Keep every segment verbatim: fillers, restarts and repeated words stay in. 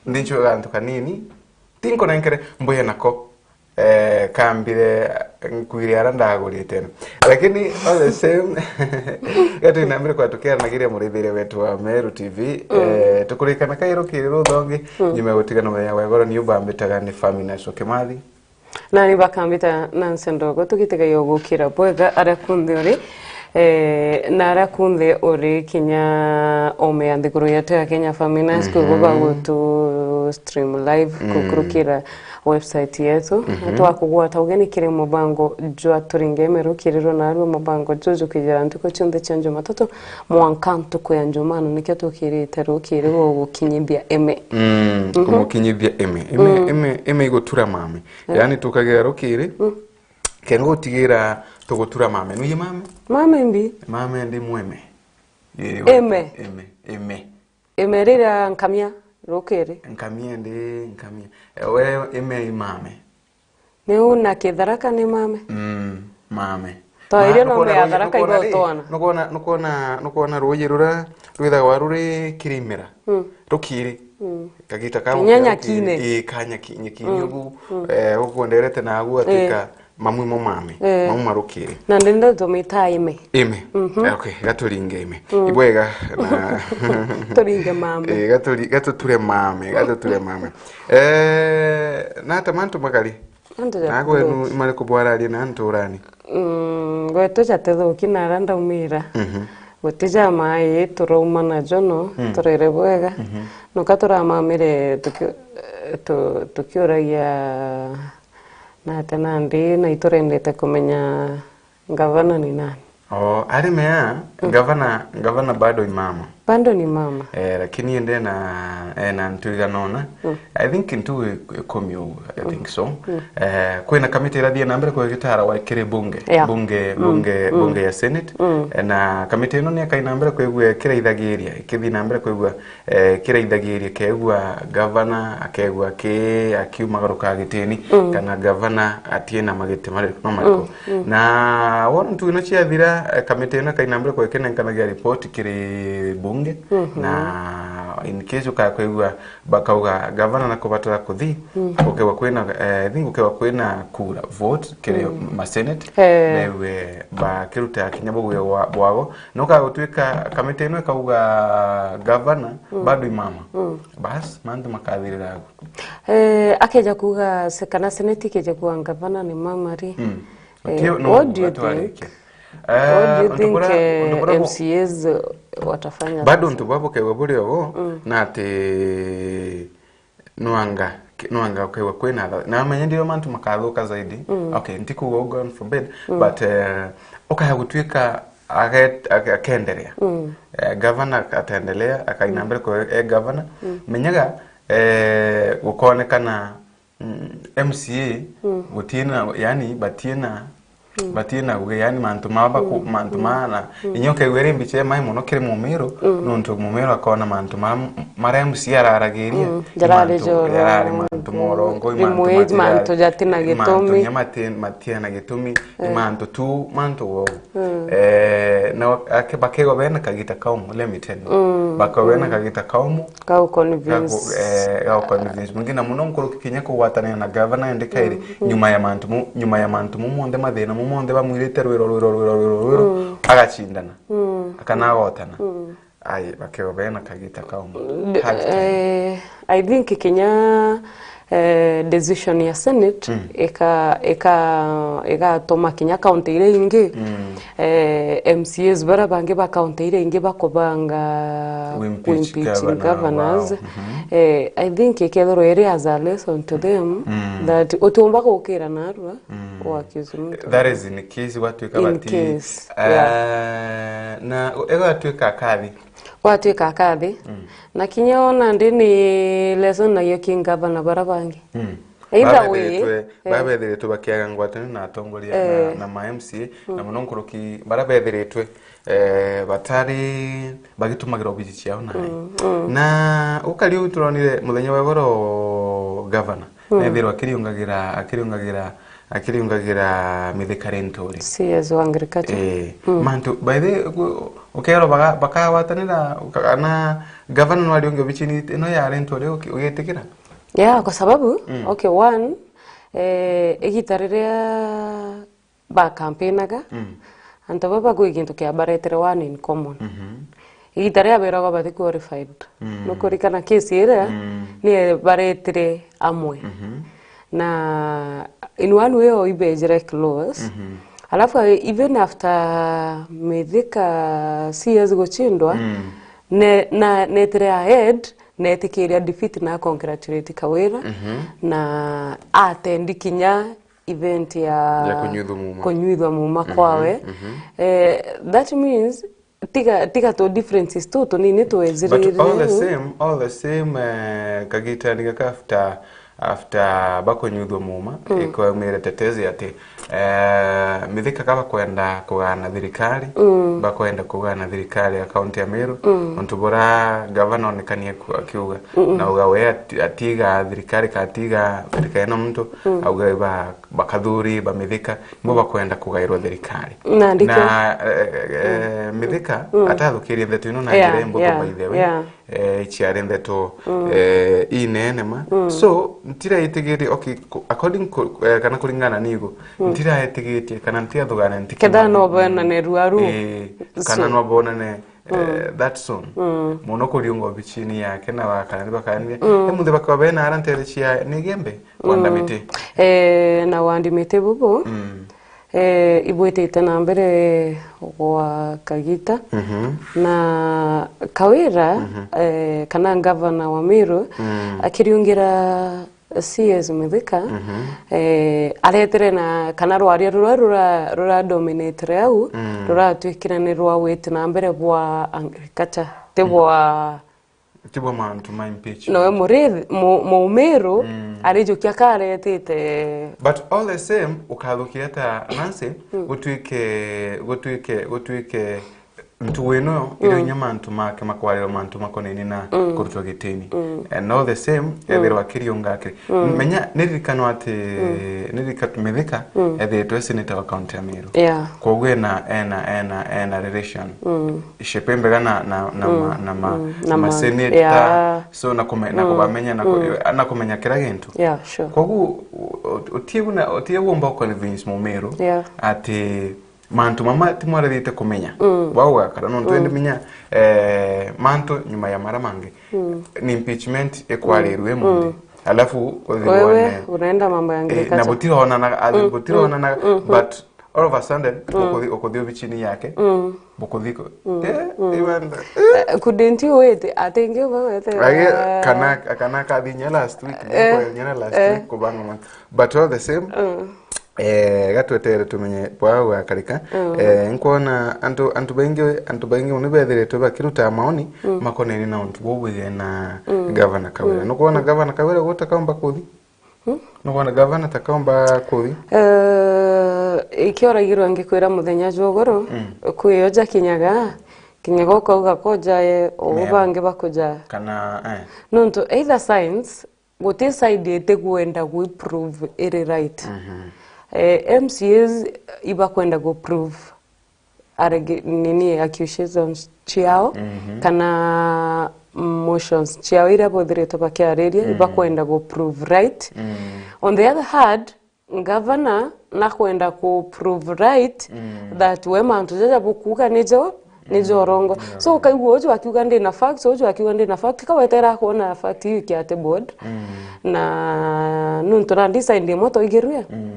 Ndi nchwe gantu kanini, tinkunenkere mbuye nako, eh, kambire nkwire ara ndagurite. Lakini all the same, gatwi na mbere kwa tukiaranagiria murithiria wetu wa Meru T V, eh, tukurikana kairo kiri ruthongi, nyuma ya gutigana muthenya wa igoro, ni ubambitaga ni Famina Coke Mathi. Nani bakambita Nancy Ndogo, tugitigaia ugukira bwega aria kunthe uri, eh, na aria kunthe uri kinya ome ya nthiguru yetu ya Kenya Famina, mhm, kugo bagutu stream live, mm, kukurukira website yetu. Mhm. Twakugwata ugeni kiri mubango jwa Turinge Meru, kirirwo narua mubango juju kijira ntuku cionthe cia Jumatatu mwanka ntuku ya Njumano, nikio tukirite rukiri gugukinyithia ime. Mm, mhm, kumukinyithia ime. Ime, mm, ime, ime igutura mame. Eh. Yaani tukagira rukiri, mm, kenda gutigira tugutura mame. Nuye mame? Mame mbi. Mame ndi mweme. Ime. Ime, ime. Ime riria nkamia rukiri. Nkamia ndi, nkamia. Eh, we ime i mame. Niu na Kitharaka ni mame. Mm, mame. Twaire no me Atharaka igo twana. Nukwona, nukwona, nukwona ruuji ruria rwithagwa ruri kirimira. Mm. Rukiri. Mm. Kagita ka kinya nyakine. Ii, ka nyaki-, nyakine, mm, ugu, mm, eh, ugu nderete nagu atika, eh, mamu mo mame. Eh. Mamu ma rukiri. Na ndende tumita ime. Ime. Mhm. Eh, okay, gaturinge ime. Mm. Ibwega na turinge mame. Eh, gaturi-, gatuture mame, gatuture mame. Eh, na ata mantu makari? Antu ja na gwenu imariku bwararia na nturani? Mm, gwetu jatethuki na ara ndaumira. Mhm. Guti ja mai turauma najo no, mm, turere bwega. Mhm. Nuka turamamire tuki-, tu-, tukiuragia nate nandi, na iturendete kumenya Gavana ni nani? Oh, ari mea, mm, gavana, gavana bado ni mama. Bado ni mama. Eh, lakini ende na, eh, na ntu igana ona. Mm. I think ntu ikumi ugu, I think so. Mm. Eh, kwina kamiti irathie na mbere kwa gitara wa kiri bunge. Yeah. Bunge, mm, bunge, mm, bunge ya Senate. Mm. Eh, na kamiti ino ni akai na mbere kwigua kiraithagiria, ikithi na mbere kwigua eh, kiraithagiria kegua gavana, akegua ki akiumagaruka gitini, mm, kana gavana atiena magiti mari-, no mariku. Mm, mm. Na wona ntu ino ciathira, eh, kamiti ino kaina mbere kwa ikinenkanagia ripoti kiri bunge, mhm, na in case ukakwigua bakauga gavana na kubatara kuthi, mm, gukegwa kwina, eh, I think gukegwa kwina kura vote kiri, mm, ma senate, eh, bewe bakiruta kinya buguyo bwa-, bwago. Nuka gutwika kamiti ino ikauga gavana, mm, bado imama. Mm. Bas, mantu makathirira agu. Eh, akeja kuga se-, kana seneti ikeja kuga ngavana ni mama ri? Mm. Eh, what do you think? What do you think, eh, M C As watafanya bado sasa? Untu bwa bukegwa buri ogo, mm, na ati nwanga, nwanga ukaigua kwina tha-, na amenya ndio mantu makathuka zaidi. Mm. Okay, ntikuga uguo, God forbid, mm, but, eh, ukaya gutwika age-, age-, akendelea. Mm. Eh, gavana akaendelea, akaina, mm, mbere kwa e gavana. Mm. Menyaga, eh, gukonekana, mm, M C A, mm, gutiena, yani, batiena, mm, batiena uge, yani, mantu maba ku-, mm, mantu, mm, mana, mm, inya ukaigua iri mbicha imai muno kiri Mumiru, mm, nontu Mumiru akona mantu ma-, mara M C A araragiria, mm, jarari mantu, joro, jarari mantu morongo, mantu, rimwe mantu jatina gitumi, mantu nya mati-, matiena gitumi, eh, mantu tu, mantu wogu. Mm. Eh, na ake-, bakegwa bena kagita kaumu, let me tell you. Mm, bakegwa bena, mm, kagita kaumu. Gau convince. Gaku-, eh, gau convince. Mwingine muno nkuruki kinya kugwatanira na gavana ende kairi, mm, mm, nyuma ya mantu mu-, nyuma ya mantu mu monthe, mathina mu monthe bamwirite rwiro, rwiro, rwiro, rwiro, rwiro, mm, agacindana. Mm. Akanagotana. Mm. Ai, bakeo bena kagita kaumu. Hard time. Eh, I think kinya, eh, decision ya Senate, mm, ika-, ika-, igatuma kinya county iria ingi, mm, eh, M C As baria bangi ba county iria ingi bakubanga kuimpeach governors. Mhm. Eh, I think ikethirwa iri as a lesson to them, mm, that utiumba gukira narua, mm, u accuse muntu. That is in case gwatuika bati-, case, eh, yeah, na igatwika akathi. Gwatuika akathi. Mm. Na kinya ona ndi ni lesson nayo ki ngavana bara bangi. Mm. Either way, babethiritwe, eh, babethiritwe bakiaga ngwataniro na atongoria, eh, na, na ma M C A, mm, na muno nkuruki bara bethiritwe, eh, batari bagitumagira obici ciao nae. Mm, mm. Na ukari u turonire muthenya wa igoro gavana, mm, nethirwa akiriungagira, akiriungagira akiriungagira Mithika Linturi. C S wa agriculture. Eh, mm. Mantu, by the way, ukerwa baka-, bakagwatanira, kana gavana no ariunge obichini ino ya Linturi uki-, ugitikira? Yeah, kwa sababu, mm. Okay, one, eh, igita riria ba campaignaga, mm. Antu baba kwi gintu kia baretere one in common. Mhm. Igita ria beragwa bati qualified. Mm. Nukurikana case iria, mm. Ni baretire amwe. Mhm. Na in one way or ibejire close. Mhm. Alafu even after Mithika C S guchindwa, mm. Ne, na, netire ahead, netikiria defeat na congratulate Kawira, mhm. Na atendi kinya event ya ya kunyuithwa muma. Kunyuithwa muma, mhm, kwawe. Mhm. Eh, that means tiga, tiga tu differences tu tunini twezirire. But all the same, all the same, eh, kagitani gaka after, after bakunyuithwa muma, mm, ikwamire tetezi ati, eh, Mithika ka bakwenda kugana thirikari, mm, bakwenda kugana thirikari ya kaunti ya Meru, mm, untu bura gavana onekanie ku-, akiuga. Mm-mm. Na uga we ati-, atiga thirikari, ka atiga thirikari na muntu, mm, auga ba-, bakathuri ba Mithika, mo bakwenda kugairwa thirikari. Na ndikio. Na, eh, eh, mm, Mithika, mm, atathukirie ndeto ino na, yeah, njira embuthu, yeah, by the way. Yeah. Eh, ciari ndeto, mm, eh, inene ma. Mm. So, ntiraitigirie, okay, ku-, according ku-, eh, kana kuringana nigo, mm, ntiraitigitie kana ntiathugane nti ketha no bonane ruaru. Eh, kana, so, no bonane, eh, mm, that soon. Mm. Muno kuriunga obichini yake na bakana ni bakania. Mm. Emunthe bakaba bena ara ntere cia Nigembe, mm, Wandamiti. Eh, na Wandimiti bubu. Mm. Eh, ibwitite na mbere gwa kagita. Mhm. Na Kawira, mhm, eh, kana ngavana wa Meru, mm, akiriungira C S Mithika, mhm, eh, aretere na kana rwaria rura, rura, rura dominatire au, mm, ruratwikire ni rwa witi na mbere bwa agriculture, ti, mm, bwa Ti bwa mantu ma impeachment. Nowe Murithi, mu-, Mumiru, mm, arijukia karetite. But all the same, ukathukia ata Nancy, mm, gutwike, gutwike, gutwike ntugu ino iri, mm, inya mantu make makwarira mantu makonainie na, mm, kurutwa gitini. Mm. And all the same, mm, ethirwa akiriunga akiri. Mm. Menya, nirikanwa ati, mm, nirika-, Mithika, mm, ethiritwe senator wa county ya Meru. Yeah. Koguo ena, ena, ena, ena relation. Mm. Shape mbega na, na, na, mm, ma-, na ma-, mm, na ma-, maseneta. Yeah. So, na kume-, na, mm, kubamenya, na ku-, mm, na kumenya kira gintu. Yeah, sure. Koguo, u-, u-, utiegu na, utiegu umba convince Mumiru, yeah, ati mantu mama timwarethite kumenya. Mm. Wauga kana nontu, mm, endi menya, eh, mantu nyuma ya mara mangi. Mm. Ni impeachment ikwarirwe, mm, imunthi. Mm. Alafu, uthi wewe wone, unaenda mambo ya, eh, na agriculture. Butironanaga, as in, mm, butironanaga, mm, mm, but all of a sudden, mm, bukuthi, ukuthi obichini yake, mm, bukuthi ku-, mm, eh, mm, iwanda. Eh, couldn't you wait? Atingi uga wete, age, ah, kana, kana kathinya last week, eh, niko nyina last, eh, week kubanga ma-, but all the same, mm, eh, gatwetere tumenye bwa gwakarika. Mm. Eh, nkwona antu, antu baingi, antu baingi muno bethiritwe bakiruta maoni, mm, makonainie na untu bubwigene na, mm, gavana Kawira. Mm. Nukwona, mm, gavana Kawira gutakaumba kuthi? Hmm? Nukwona gavana takaumba kuthi? Eh, ikioragirwa ngikwira muthenya jwa ugoro, mm, kwi o jakinyaga, kinyaga ukauga koja, eh, o, mema, bangi bakuja. Kana, eh. Nontu either signs, guti side itikwenda gwi prove iri right. Mhm. Eh, M C As ibakwenda gu prove arege-, nini, accusations ciao, mhm, kana motions ciao iria bothiritwe bakiariria, mm, ibakwenda gu prove right. Mm. On the other hand, governor nakwenda ku prove right, mm, that we mantu jaja bukuuga nijo, nijo, mm, urongo. Yeah. So, ukaigua uju akiuga ndina facts, uju akiuga ndina fact, kawetera akwona fact iu ikiate board. Mm. Na nuntu nandi side imwe twaigirue. Mm.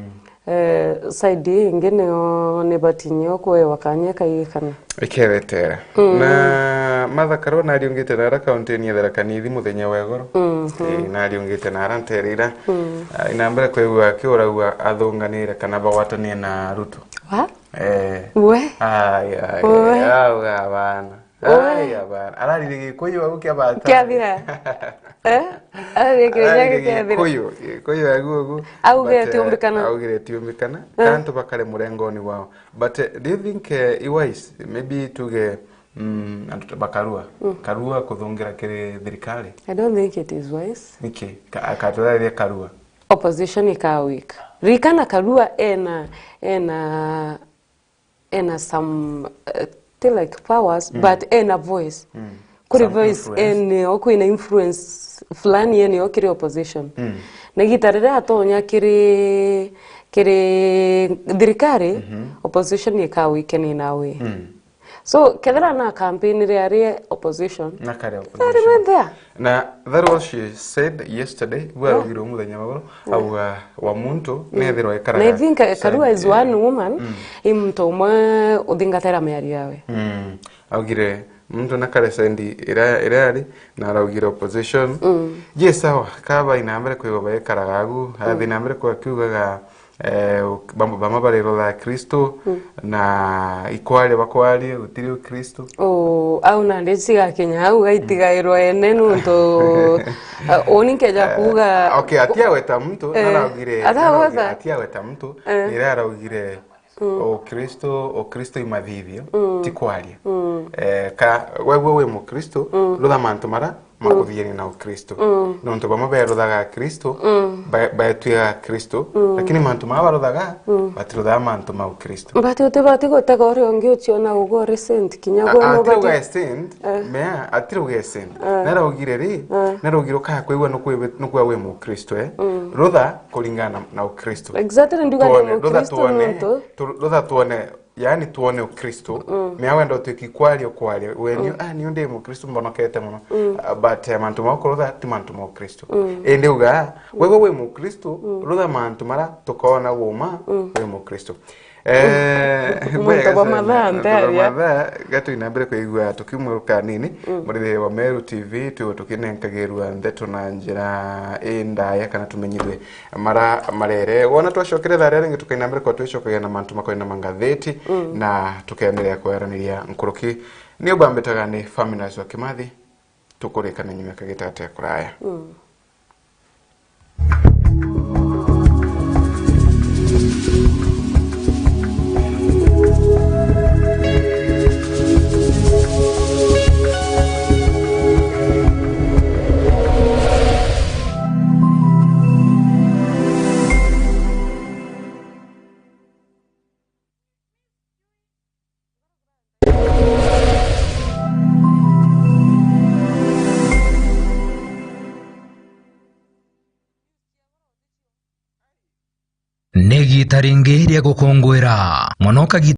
Eh, side ii ingi nio ni batinyio kwewa kanya kaigikana. Ikeretera. Mm. Na Martha Karua nariungite nara kaunti-ini ya Tharaka Nithi muthenya wa igoro. Mhm. Eh, nariungite nara ntere ira. Mm. Ah, ina mbere kwigua akiuragua athunganire kana bagwatanie na Ruto. Wa? Eh. We? Ai, ai, we? Ai, au abana. Ai, abana. Ararire Gikuyu au kia bata. Kiathira. Eh? Ararire Kirinyaga. Ararire kiathira. Gikuyu, Gikuyu agu ugu. Augire, but, eh, tiumbikana. Augire tiumbikana. Eh. Kana antu bakare murengoni wao. But, eh, do you think, eh, i wise? Maybe tuge, mm, antu ta bakarua. Mm. Karua kuthungira kiri thirikari. I don't think it is wise. Niki? Ka-, akaturaria karua. Opposition ika weak. Ririkana Karua ena, ena, ena some, uh, ti like powers, but ena voice. Kuri some voice influence. Ene, o kwina influence fulani ene o kiri opposition. Na igita riria atonya kiri, kiri thirikari, opposition ikawikeni nawe. So, kethira na campaign ria ari opposition, na kare opposition. That remain there. Na that was she said yesterday, bwa arugire muthenya magoro, au, uh, wa muntu, nethirwa ekaraga. Na I think, uh, Karua is one woman, i muntu umwe uthingatira miario yawe. Augire muntu na kare sendi iria, iria ari, na araugire opposition. Yes, sawa, kaba ina mbere kwigwa baikaraga agu, athi na mbere kwa kiugaga, eh, bamwe, bamwe barirothaa Kristo, na ikwaria bakwaria, gutiri Kristo. Oh, au nandi cigakinya au gaitigairwa ene nuntu, uh, uni nkeja kuuga. Okay, atiagweta muntu, eh, naraugire, atagweta. Naraugire, atiagweta muntu, eh, riria araugire, Ukristo, Ukristo imathithio, ti kwaria. Eh, ka, we, we wi Mukristo, rutha mantu mara makuthiania na Ukristo. Nontu bamwe beruthaga Kristo, ba-, betwia Kristo, lakini mantu maa baruthaga, batiruthaga mantu ma Ukristo. But utibati gutega uria ungi uciona ugu uri saint, kinya gwe nubati. Atirauga e saint, mea, atirauga e saint. Naraugire ri, naraugire ukaga kwigua nukwi-, nukwigua wi Mukristo, eh? Rutha kuringana na, na Ukristo. Exactly, ndiuga ni Mukristo nontu. Tuone, rutha tuone, tu-, rutha tuone, yaani tuone Ukristo. Mea wenda utwiki kwaria ukwaria. We ni, ah, niu ndi Mukristo mbonokete muno. Ah, but, eh, mantu mau kurutha ti mantu ma Ukristo. Indi uga, wewe wi Mukristo, rutha mantu mara tukoona uma wi Mukristo. Eh, muntu bwa mathaa ntaria. Mathaa, gatu ina mbere kwigua tukiumwe rukanini, murithi wa Meru T V, twiwe tukinenkagirua ndeto na njira indaya kana tumenyithue mara marere. Wona twacokere thaa ria ringi, tukaina mbere kwa twicokagia na mantu makoina mangatheti, na tukenderea kweraniria nkuruki. Ni ubambitaga ni Faminas wa Kimathi, tukurikana nyuma kagita ate kuraya. Ni igiita ringi ria gukunguira mono kagita